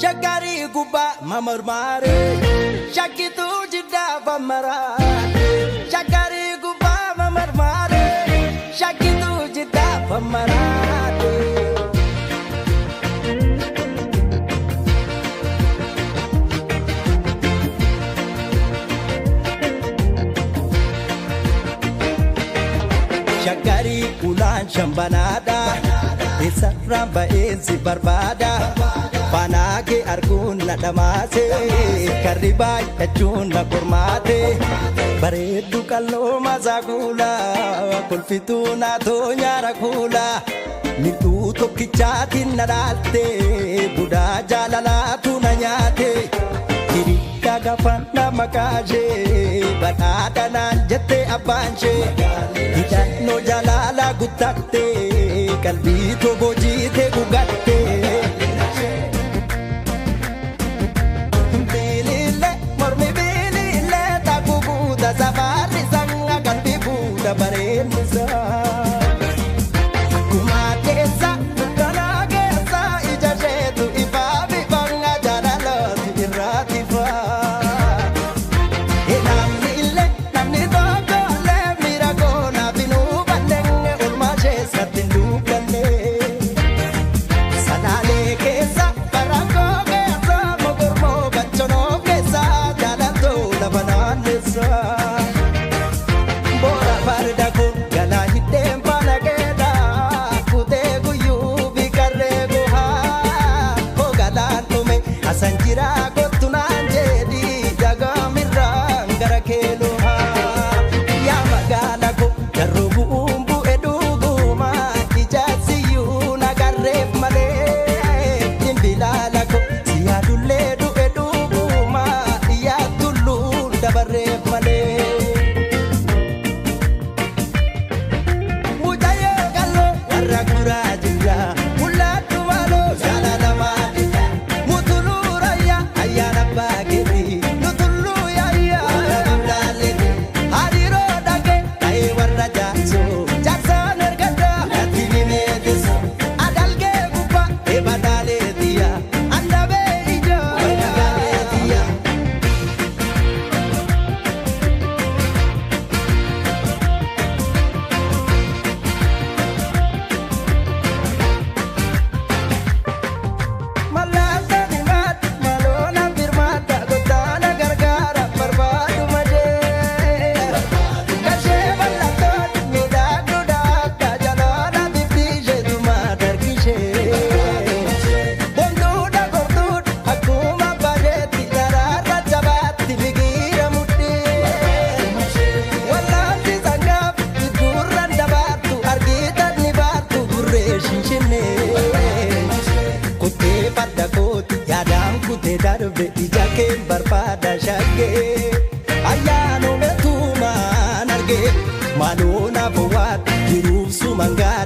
Shakari guba mamarmare Shakitu jidda bamara Shakari guba mamarmare Shakitu jidda bamara. Shakari ulan shambanada Isarraan ba'eensi barbaada Faanaa kee arguun na dhamaase Karri baay'achuun na qormaate Bareeddu qalloo masaa kuula Kolfituu naatoo nyaara kuula Mil'uu tokkichaatiin na dhaalte Budaa jaalalaatu na nyaate Hirikka gaafannaa maqaa ishee Badhaadha naan jette abbaan ishee Hidhannoo jaalala guttatte Qalbii toboo jiite gugatte. Bilile mormi bilile takku buuta safarri sanga qalbii buuta bareednisa. Kumaa keessa dukkanaa keessa ija isheetu ifaa bifanga jaalalooti irraati faa. Namni illee namni tokko illee miira koonaaf hin hubanne olmaa isheessatti hin dukkanne. Salaalee keessa barakkoo keessa mogormoo bachonoo keessa jaalatoo lafa naannessa. Boora farda koo galaa hidheen faana keedha kutee guyyuu biqarree gohaa koo galaan dhume asan jira kottu naan jedhi jagaamirraan gara keeloohaa. Yaa magaala koo jarroo bu'uun bu'e dhuguma ijaasiyyuu nagarreef malee dhimbilaala koo si yaadullee du'e dhuguma iyyaatulluun dabarreef malee. Mucayyoo qalloo warra guraa jira mul'attu maaloo jaalala maadhisa mutuluu raayyaa ayyaana abbaa keetii nutulluu yaayyaa warra duulaallee hariiroo dhagee ta'ee warra jaarsoo jaarsaan ergaddaa natti nimeetisu adalgee gubbaa eebadaalee andabee ijoo warra gaaleetiya. Mallattoo dhimaatti maloona birmaata gotaana gargaara barbaadu malee. Gashee mallattoo miidhagduu daakka jalaana bifti isheetu maadargishee. Bonduudha gorduudha akkuma bareetti daraarra jabaatti biqiira mudhii. Wallaanti sangaaf gurraan dabaartu argitan ni baartu gurree shinshinnee. Kutee farda kooti yaadaan kutee darbe ija kee barbaada shaggee. Ayyaanuma tuumaan argee maaloo naaf waata jiruuf suman gaadha.